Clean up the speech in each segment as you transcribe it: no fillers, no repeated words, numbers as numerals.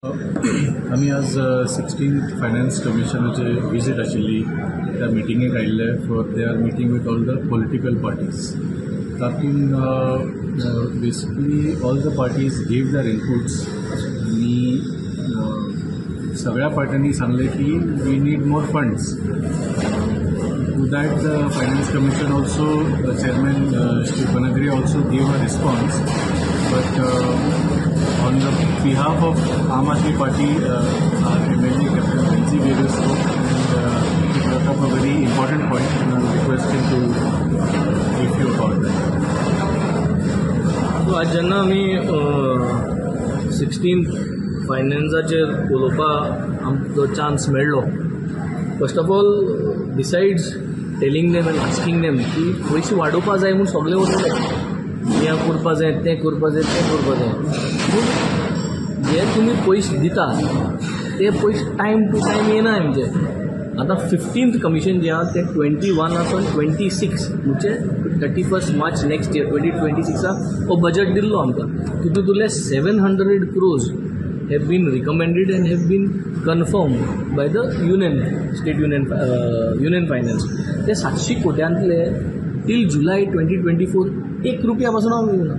आमी आज 16th finance कमिशनाचे visit आशिल्ली. त्या मिटिंगेक आयिल्ले for they are meeting with all the political parties. तातूंत basically all the parties give their inputs आनी सगळ्या पार्ट्यांनी सांगलें की we need more funds. To that, the Finance Commission also, the chairman, Shri Banagre, also gave a response. But on the behalf of Aam Aadmi Party, our MLA Captain Venzy Viegas spoke and he brought up a very important point, and I will request him to brief you about that. So आज जेन्ना आमी 16 फायनान्साचेर उलोवपाक आमचो chance मेळ्ळो, first of all, besides telling them and asking them की पयशे वाडोवपा जाय म्हूण सगळे उलयले, हें करपा जाय, तें करपा जाय, तें करपा जाय, पूण जे तुमी पयशे दिता ते पयशे टायम टू टायम येना आमचे. आतां 15th commission जें आहा तें 21 आसून 26, म्हणजे 31 March next year 2026 हो बजट दिल्लो आमकां. तितूंतले 700 crores have been recommended and have been confirmed by the union, state union, union finance. ते 700 कोट्यांतले till July 2024 एक रुपया पासून हांव येवना.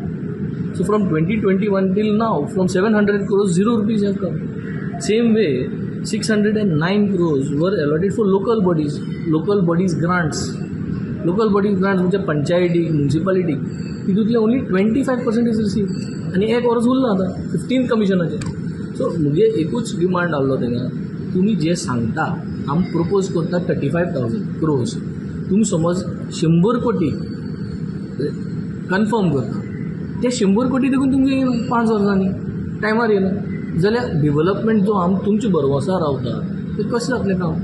So from 2021 till now, from 700 crores, ₹0 have come. Same way, 609 crores were allotted for local bodies, local bodies grants. Local bodies grants म्हणजे पंचायती, municipality, तितूंतले only 25% is receive आनी एक वर्स उरलां आतां 15 कमिशनाचें. सो मुगे एकूच डिमांड आहलो तेंगा, तुमी जे सांगता, आमी प्रपोज करता 35,000 क्रोर्स, तुमी समज 100 कोटी कन्फर्म करता, ते 100 कोटी देखून तुमगे येयना 5 वर्सांनी टायमार येयना जाल्यार डेवलपमेंट जो आम तुमच्या भरवसार रावता तें कशें जातलें काम?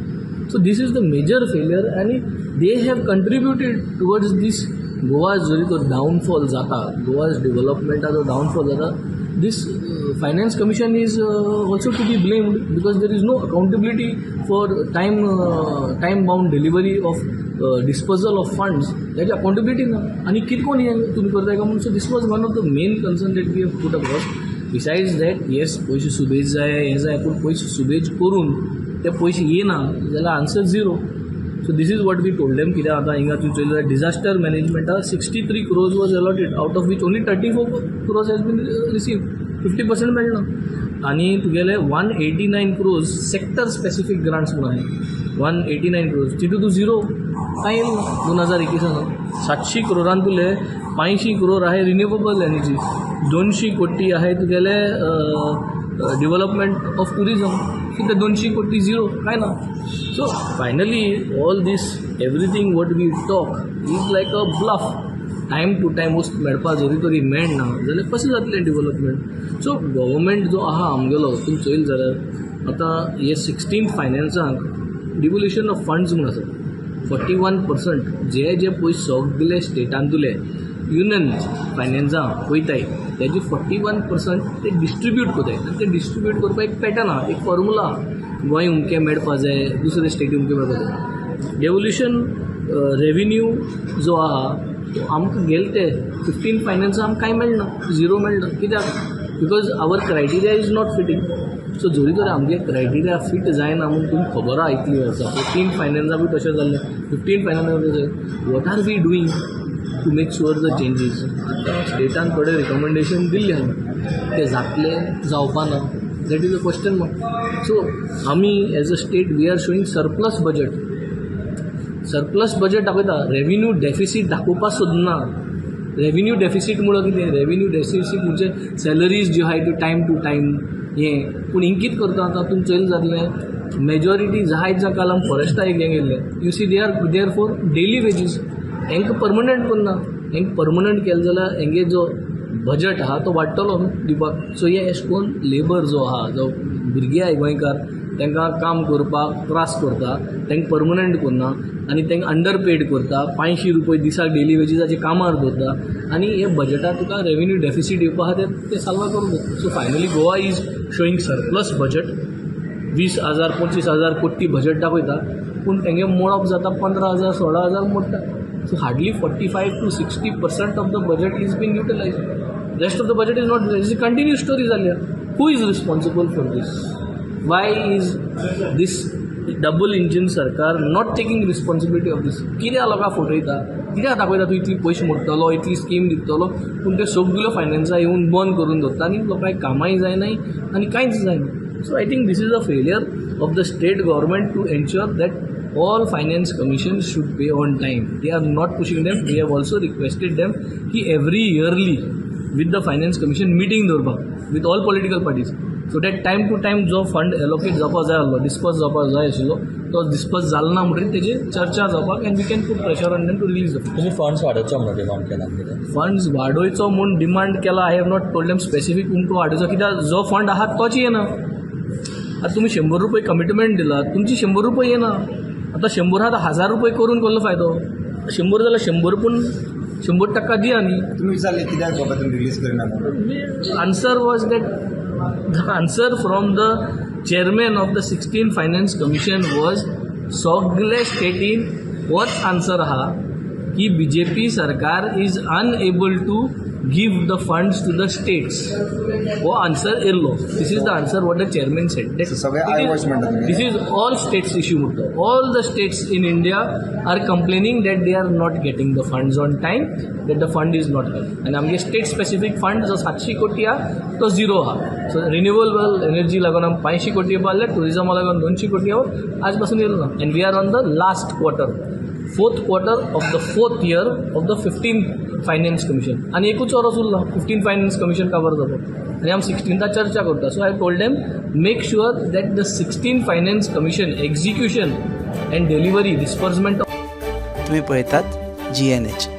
So this is the major failure आनी they have contributed towards this. Goa जरी तो डावनफॉल जाता, गोवाज डेवलपमेंटाचो डावनफॉल जाता, this Finance Commission is also to be blamed because there is no accountability for time bound delivery of dispersal of funds. ताची accountability ना आनी कितें कोण हें तुमी करताय काय म्हणून. So this was one of the main concern that we have put across. Besides that, yes, पयशे सुबेज जाय, हें जाय, पूण पयशे सुबेज करून ते पयशे येना जाल्यार answer zero. So this is what we told them. कित्याक आतां हिंगा तुमी चोयलें जाल्यार disaster मॅनेजमेंटाक 63 crores was allotted, out of which only 34 crores has been receive, 50% मेळना. आनी तुगेले 189 crores sector specific grants म्हणून आहाय, 189 क्रोर्स, तितून तूं झिरो, कांय येयलें ना. 2021 सावन 700 क्रोरांतुले 85 क्रोर आहे रिन्युएबल एनर्जी, 200 कोटी आहे तुगेले डेवलपमेंट ऑफ टुरिजम, सो ते 200 कोटी झिरो, काय ना. So finally all this, everything what we talk is like a bluff. Time to time वस्त मेळपा जरी तरी मेळना जाल्यार कशें जातलें डेवलपमेंट? सो गव्हर्मेंट जो आहा आमगेलो, तुमी चोयलें जाल्यार आतां हे 16 फायनान्साक डिवोल्युशन ऑफ फंड्स म्हूण आसा. 41% जे जे पयशे सगले स्टेटांतुले युनियन फायनान्सां वयताय, तेजे 41% ते डिस्ट्रिब्यूट करताय. आनी ते डिस्ट्रिब्यूट करपाक एक पॅटर्न आहा, एक फॉर्मुला आहा. गोंय उमकें मेळपा जाय, दुसरे स्टेटी उमकें मेळपा जाय. डेवोल्युशन रेविन्यू जो आहा तो आमकां गेले ते 15 फायनान्सा आमकां कांय मेळना, झिरो मेळना. कित्याक? Because our criteria is not fitting. So जरी तर आमगे क्रायटेरिया फिट जायना म्हूण तुमकां खबर आहा इतलीं वर्सां, 14 फायनान्सा बी तशें जाल्लें, 15 फायनान्सा तशें, what are we doing to make sure the changes? आतां स्टेटान थोडे रिकमेंडेशन दिल्ले आहा, ते जातले जावपा ना, that is a question mark. So आमी as a state, we are showing surplus budget. Surplus budget दाखयता, रेविन्यू डेफिसीट दाखोवपाक सोदना. रेविन्यू डेफिसीट मुळे कितें? रेविन्यू डेफिसीट म्हणजे सॅलरीज ज्यो आहाय त्यो टायम टू टायम हें. पूण हिंग कितें करता आतां तुमी चोयलें जातलें, मेजॉरिटी जायत जाण काल आमी फॉरेस्टा एक हें गेल्ले, you see, they are there for daily wages. हेंकां परमनंट करना. हेंकां परमनंट केलें जाल्यार हेंगे जो बजट आहा तो वाडटलो न्हू दिवपाक. सो हे एशें करून लेबर जो आहा, जो भुरगे आहाय गोंयकार, तांकां काम करपाक त्रास करता, तांकां परमनंट करना आनी तांकां अंडर पेड करता. 500 रुपया दिसाक डेली वेजीसाचे कामार दवरता आनी हे बजटाक तुका रेविन्यू डेफिसीट येवपा आहा, तें ते साल्वार करूंक जाय. So finally Goa is showing surplus budget. 20,000 25,000 कोटी बजट दाखयता, पूण तेंगे मोडप जाता 15,000 16,000 मोडटा. So hardly 45 to 60% of the budget is been utilise, rest of the budget is not. Is continue story जाल्या. Who is responsible for this? Why is this double engine सरकार not taking responsibility of this? कित्याक लोकांक फटयता? कित्याक दाखयता तूं इतली पयशे मोडटलो, इतली स्कीम दितलो, पूण ते सगल्यो फायनान्सा येवन बंद करून दवरता आनी लोकांक कामांय जायनाय आनी कांयच जायना. So I think this is a failure of the state government to ensure that all finance commissions should pay on time. They are not pushing them. We have also requested them की every yearly with the finance commission meeting दवरपाक with all political parties, so that time to time जो fund allocate जावपाक जाय आसलो, disperse जावपाक जाय आशिल्लो, तो डिस्पर्स जालो ना म्हणटकीर तेजेर चर्चा जावपाक and we can put pressure on them to release the तुमी फंड्स वाडोवचो म्हणून डिमांड केला कितें? फंड्स वाडोवचो म्हूण डिमांड केला. I have not told them specific उमको वाडोवचो, कित्याक जो फंड आहा तोच येना. आतां तुमी 100 रुपये कमिटमेंट दिला, तुमची 100 रुपये येना. आतां 100 आतां 1000 रुपये करून कसलो फायदो? 100 जाल्यार 100, पूण 100% दिया न्ही. तुमी विचारले कित्याक बाबा तुमी रिलीज करिना म्हणून? Answer was that the answer from the chairman of the 16 finance commission was, सगळे स्टेटीन होच आन्सर आहा की बीजेपी सरकार is unable to give the funds to the states. हो आन्सर येयल्लो. This is the answer what the chairman said. So सगळे eyewash म्हणटा तुमी? This is all states issue म्हणटा. All the states in India are complaining that they are not getting the funds on time, that the fund is not coming. आनी आमगे state specific fund जो 700 कोटी आहा तो zero आहा. So renewable energy लागून आमी 500 कोटी येवपा आहले, टुरिजमा लागून 200 कोटी येवन आज पासून येयलो ना. And we are on the last quarter, fourth quarter of the fourth year of the 15 finance commission. आनी एकूच वरोस उरला फिफ्टीन फायनान्स कमिशन काबार जावपाक आनी आमी सिक्स्टिन्था चर्चा करता. So I told them, make sure that the 16 finance commission execution and delivery, disbursement तुम्ही पळयतात जीएनएच.